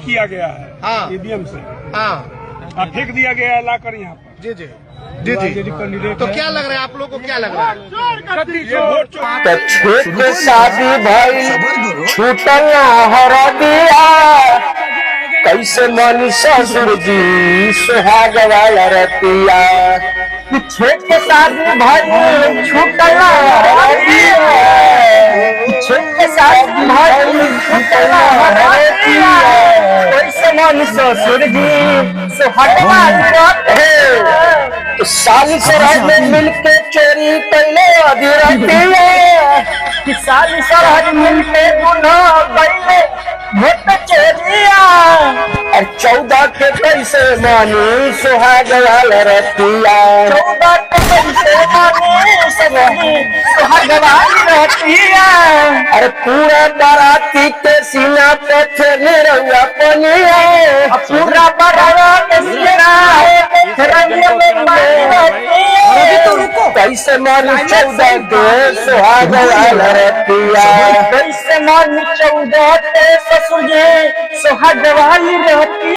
किया गया है। हाँ। ईवीएम से। हाँ। और फेंक दिया गया है लाकर यहाँ पर। जी जी जी जी। तो क्या लग रहा है आप लोगों को, क्या लग रहा है? ये वोट चोरी। त छोट शादी भइल, छूटल हरदिया, कैसे मन ससुर जी सुहाग वाला रतिया। कि छोट शादी भइल, छूटल हरदिया, छोट शादी भइल, छूटल हरदिया, कैसे मन ससुर जी सुहाग वाला रतिया। साल सरहद में मिलके चोरी कैले अधिरतिया, कि साल सरहद मिलके गुनाह कैले भोट चोरिया, और 14 के कैसे मानी सुहाग वाला रतिया, 14 के कैसे मानी सगनी सुहाग वाली रतिया। अरे पूरा बाराती के सीना पे थे रंगा पनिया, पूरा बाराती के सीना पे रंगा पनिया, कैसे मानी 14 के सुहाग वाला रतिया, कैसे मानी 14 के ससुर जी सुहाग वाली रतिया।